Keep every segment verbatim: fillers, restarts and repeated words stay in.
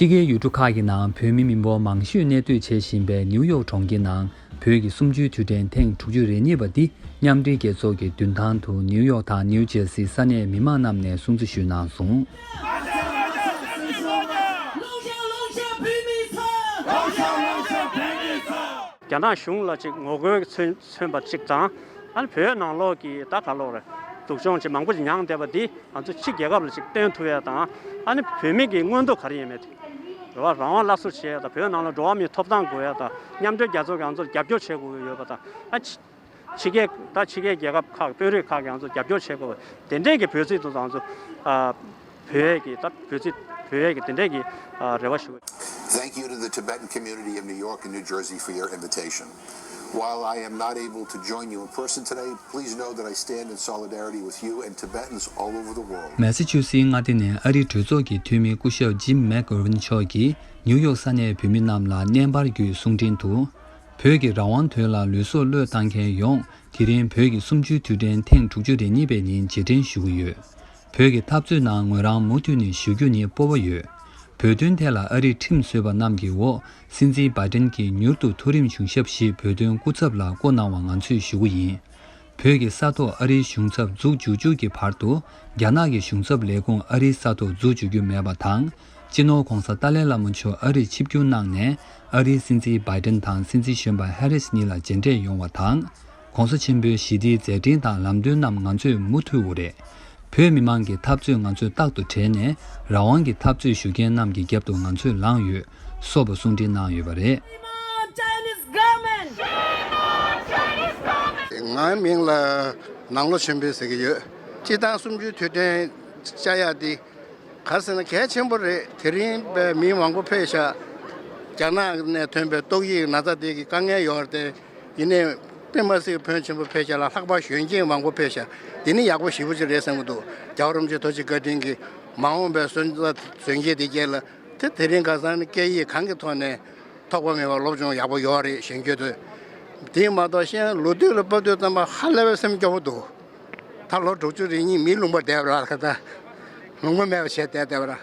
ཕྱི་རྒྱལ་ཡུལ་གྲུ་ཁག་གི་ནང་བོད་མི་མི་འབོར་མང་ཤོས་གནས་སྡོད་བྱེད་བཞིན་པའི་ནིའུ་ཡོག་གྲོང་ཁྱེར་ནང་བོད་ཀྱི་གསུམ་བཅུའི་དུས་དྲན་ཐེངས་དྲུག་ཅུ་རེ་གཉིས་པ་འདི་མཉམ་འབྲེལ་རྒྱལ་ཚོགས་ཀྱི་མདུན་ཐང་དུ་ནིའུ་ཡོག་དང་ནིའུ་ཇེར་སི་ས་གནས་མི་མང་རྣམས་ནས་སྲུང་བརྩི་ཞུས་གནང་སོང་། རྒྱ་ནག་གཞུང་ལ་ཅིག་ངོ་རྒོལ་མཚོན་མཚོན་པ་ཅིག་དང་། ཨ་ནི་བོད་ནང་ལོགས་ཀྱི་ད་ག་ལོག་རེད། སྡུག་སྦྱོང་ཅིག་མང་པོ་ཅིག་མྱངས་བསྡད་པ་འདི་ང་ཚོ་ཕྱི་རྒྱལ་ཁབ་ལ་ཅིག་སྟོན་ཐུབ་ཡ་དང་། ཨ་ནི་བོད་མི་གི་མངོན་འདོད་ག་རེ་ཡིན་མེད་དེ་རེད་བ། རང་དབང་སླར་གསོ་བྱེད་ཡ་དང་། བོད་ནང་ལ་འགྲོ་བ་མིའི་ཐོབ་ཐང་དགོས་ཡ་དང་། མཉམ་འབྲེལ་རྒྱལ་ཚོགས་ཀྱིས་ང་ཚོར་རྒྱབ་སྐྱོར་བྱེད་དགོས་ཀྱི་ཡོད་པ་དང་། ཨ་ཕྱི་ཕྱི་རྒྱལ་ད་ཕྱི་རྒྱལ་རྒྱལ་ཁབ་ཁག་དཔོན་རིགས་ཁག་གིས་ང་ཚོར་རྒྱབ་སྐྱོར་བྱེད་དགོས་པ་དེ་འདྲས་ཀྱི་འབོད་ཚིག་དང་། ང་ཚོ་ཨ་བོད་ཡིག་གི་ད་འབོད་ཚིག་བོད་ཡིག་གི་དེ་འདྲས་ཀྱི་ཨ་རེ་བ་ཞུ། Thank you to the Tibetan community of New York and New Jersey for your invitation. While I am not able to join you in person today, please know that I stand in solidarity with you and Tibetans all over the world. མེ་སི་ཆུ་སིའི་མངའ་སྡེ་ནས་ཨ་རིའི་གྲོས་ཚོགས་ཀྱི་འཐུས་མི་སྐུ་ཞབས་ཇིམ་མེག་གྷོ་ཝན་མཆོག་གིས་ནིའུ་ཡོག་ས་གནས་བོད་མི་རྣམས་ལ་བརྙན་པར་བརྒྱུད་གསུང་འཕྲིན་དུ། བོད་ཀྱི་རང་དབང་དོན་ལ་ལུས་སྲོག་བློས་བཏང་མཁན་ཡོངས་དེ་རིང་བོད་ཀྱི་གསུམ་བཅུའི་དུས་དྲན་ཐེངས་དྲུག་ཅུ་རེ་གཉིས་པའི་ཉིན་རྗེས་དྲན་ཞུ་གི་ཡོད། བོད་ཀྱི་འཐབ་རྩོད་ནང་ངོས་རང་མུ་མཐུད་ནས་ཞུགས་རྒྱུ་ནི་སྤོབས་པ་ཡོད། བོད་དོན་ཐད་ལ་ཨ་རིར་ཁྲིམས་བཟོས་པ་རྣམས་ཀྱི་འོག་སྲིད་འཛིན་བྷའི་ཏིན་གྱིས་མྱུར་དུ་མཐོ་རིམ་གཞུང་ཞབས་ཤིག་བོད་དོན་སྐུ་ཚབ་ལ་བསྐོ་གནང་བ་ང་ཚོས་ཞུ་གི་ཡིན། བོད་ཀྱི་ས་ཐོག་ཨ་རིའི་གཞུང་ཚབ་འཛུགས་འཇུག་རྒྱུ་གི་བར་དུ་རྒྱ་ནག་གི་གཞུང་ཚབ་ལས་ཁུངས་ཨ་རིའི་ས་ཐོག་འཛུགས་འཇུག་རྒྱུ་མེད་པ་དང་། སྤྱི་ནོར་༧གོང་ས་ཏཱ་ལའི་བླ་མ་མཆོག་ཨ་རིར་ཆིབས་བསྒྱུར་གནང་ནས་ཨ་རིའི་སྲིད་འཛིན་བྷའི་ཏིན་དང་སྲིད་འཛིན་གཞོན་པ་ཧེ་རིས་གཉིས་ལ་མཇལ་འཕྲད་ཡོང་བ་དང་། ༸གོང་ས་ཆེན་པོའི་ཞི་བདེའི་མཛད་འཕྲིན་དང་ལམ་སྟོན་རྣམས་ང་ཚོས་མུ་མཐུད་དགོས་རེད། བོད་མི་མང་གི་འཐབ་རྩོད་ང་ཚོས་རྟག་ཏུ་དྲན་ནས་རང་དབང་གི་འཐབ་རྩོད་ཞུ་མཁན་རྣམས་ཀྱི་རྒྱབ་ཏུ་ང་ཚོས་ལངས་ཡོད། སོགས་པ་གསུང་འཕྲིན་གནང་ཡོད་པ་རེད། Shame on Chinese government! ངའི་མིང་ལ་ནང་ལོ་ཆེན་པོ་ཟེར་གྱི་ཡོད། སྤྱི་བཏང་གསུམ་བཅུའི་དུས་དྲན་བཅར་ཡག་འདི་ག་རེ་ཟེར་ན་གལ་ཆེན་པོ་རེད། དེ་རིང་པའི་མི་མང་པོ་ཕེབས་ཤག་རྒྱ་ནག་ནས་ཐོན་པའི་ཏོག་དབྱིབས་ན་ཚ་དེ་གི་དཀའ་ངལ་ཡོད་རེད་དེ། ཡིན་ནའི་དཔེ་མ་སྲིད་ཕོན་ཆེན་པོ་ཕེབས་ཤག་ལ། ལྷག་པར་གཞོན་སྐྱེས་མང་པོ་ཕེབས་ཤག་འདི་ནི་ཡག་པོ་ཞེ་པོ་ཅིག་རེད་བསམ་གྱི་འདུག་རྒྱལ་བ་རིན་པོ་ཆེ་ཐུགས་རྗེ་བཀའ་དྲིན་གྱིས་མ་འོངས་པའི་སོན་རྩ་གཞོན་སྐྱེས་དེ་གྱད་ལ་དེ་དེ་རིང་ཁ་སང་ནི་སྐད་ཡིག་གང་གི་ཐོག་ནས་ཐོགས་པ་མེད་པར་སློབ་སྦྱོང་ཡག་པོ་ཡོད་རེད། གཞོན་སྐྱེས་ཚོས། དེ་མ་གཏོགས་གཞན་ལོ་དུས་ལ་བབ་དུས་ཙམ་པ་ཧ་ལས་པའི་སེམས་སྐྱོ་པོ་འདུག་ད་ལོ་དྲུག་ཅུ་རེ་གཉིས་མིའི་ལུང་པར་བསྡད་པ་ར། ཁ་ད་ལུང་པ་མེད་པ་བྱས་བསྡད་བསྡད་པ་ར།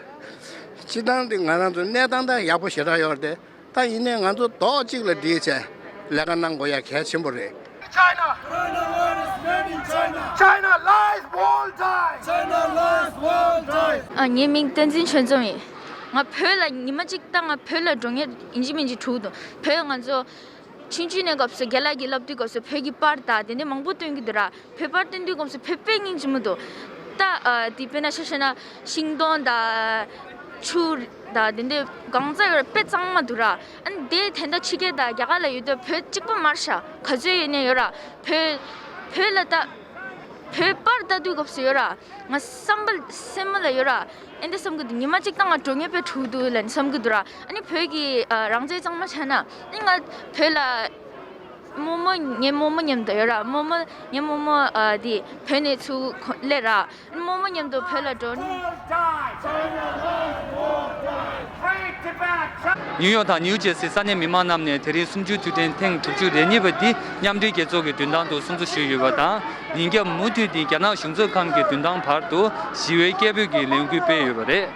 སྤྱི་བཏང་འདི་ང་རང་ཚོའི་གནས་སྟངས་ད་ཡག་པོ་ཞེ་དྲག་ཡོད་རེད་དེ། ད་ཡིན་ནའི་ང་ཚོ་རྡོག་གཅིག་ལ་སྒྲིལ་བྱས་ལས་ཀ་གནང་དགོས་ཡ་གལ་ཆེན་པོ་རེད། China! China lies wall die! China lies wall die! ཨ། ངའི་མིང་བསྟན་འཛིན་ཆོས་འཛོམས་ཡིན། ང་བོད་ལ་ཉི་མ་གཅིག་ད་ང་བོད་ལ་འགྲོ་མཁན་ཡིན་གཅིག་མིན་གཅིག་འགྲོ་གི་འདུག་བོད་ང་ཚོ་ཆུང་ཆུང་ནས་སྐབས་སུ་རྒན་ལགས་ཀྱིས་ལབ་དུས་སྐབས་སུ་བོད་ཀྱི་པར་དང་དེ་འདྲ་མང་པོ་སྟོན་གྱི་འདུག་ར། བོད་པར་སྟོན་དུས་སྐབས་སུ་བོད་དཔེ་སྙིང་རྗེ་མོ་འདུག་ད་ཨ། དེ་དཔེར་ན་ཆ་བཞག་ན་ཤིང་སྡོང་དང་ཆུ་དང་དེ་འདྲ་གང་ཚ་ཡོད་ར། དཔེ་གཙང་མ་འདུག་ར། ཨ་ནི་དེ་དེ་འདྲ་ཕྱི་རྒྱལ་དང་རྒྱ་གར་ལ་ཡོད་དུས་བོད་གཅིག་པུ་མ་རེད་ཤག་ག་ཚོད་ཡོད་ནའི་ཡོད་ར། བོད་བོད་ལ་ད་བོད་པར་ལྟ་དུས་སྐབས་སུ་ཡོད་ར། ང་བསམ་པ་སེམས་མ་ལ་ཡོད་ར། ཨེ་འདྲ་བསམ་གྱི་འདུག་ཉི་མ་གཅིག་ད་ང་འགྲོ་མཁན་དཔེ་འགྲོ་གི་འདུག་ལབ་ནས་བསམ་གྱི་འདུག་ར། ཨ་ནི་བོད་ཀྱི་ཨ། རང་བཙན་གཙང་མ་བྱས་ན་ཨ་ནི་ང་བོད་ལ་རྨོ་མོ་ངའི་རྨོ་མོ་མཉམ་དུ་ཡོད་ར། རྨོ་མོ་ངའི་རྨོ་མོ་ཨ། དེ་བོད་ནས་ཚུར་སླེབས་ར། ཨ་ནི་རྨོ་མོ་མཉམ་དུ་བོད་ལ་འགྲོ། ནིའུ་ཡོག་དང་ནིའུ་ཇེར་སི་ས་གནས་མི་མང་རྣམས་ནས་དེ་རིང་གསུམ་བཅུའི་དུས་དྲན་ཐེངས་དྲུག་ཅུ་རེ་གཉིས་པ་འདི་མཉམ་འབྲེལ་རྒྱལ་ཚོགས་ཀྱི་མདུན་ཐང་དུ་སྲུང་བརྩི་ཞུས་ཡོད་པ་དང་། ཉིན་རྒྱབ་མུ་མཐུད་དེ་རྒྱ་ནག་གཞུང་ཚབ་ཁང་གི་མདུན་ཐང་བར་དུ་ཞི་བའི་སྐད་འབོད་ཀྱི་ལས་འགུལ་སྤེལ་ཡོད་པ་རེད།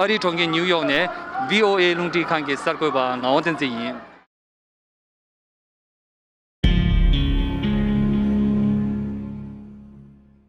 ཨ་རིའི་གྲོང་ཁྱེར་ནིའུ་ཡོག་ནས་བྷི་ཨོ་ཨེ་རླུང་འཕྲིན་ཁང་གི་གསར་འགོད་པ་ངག་དབང་བསྟན་འཛིན་ཡིན།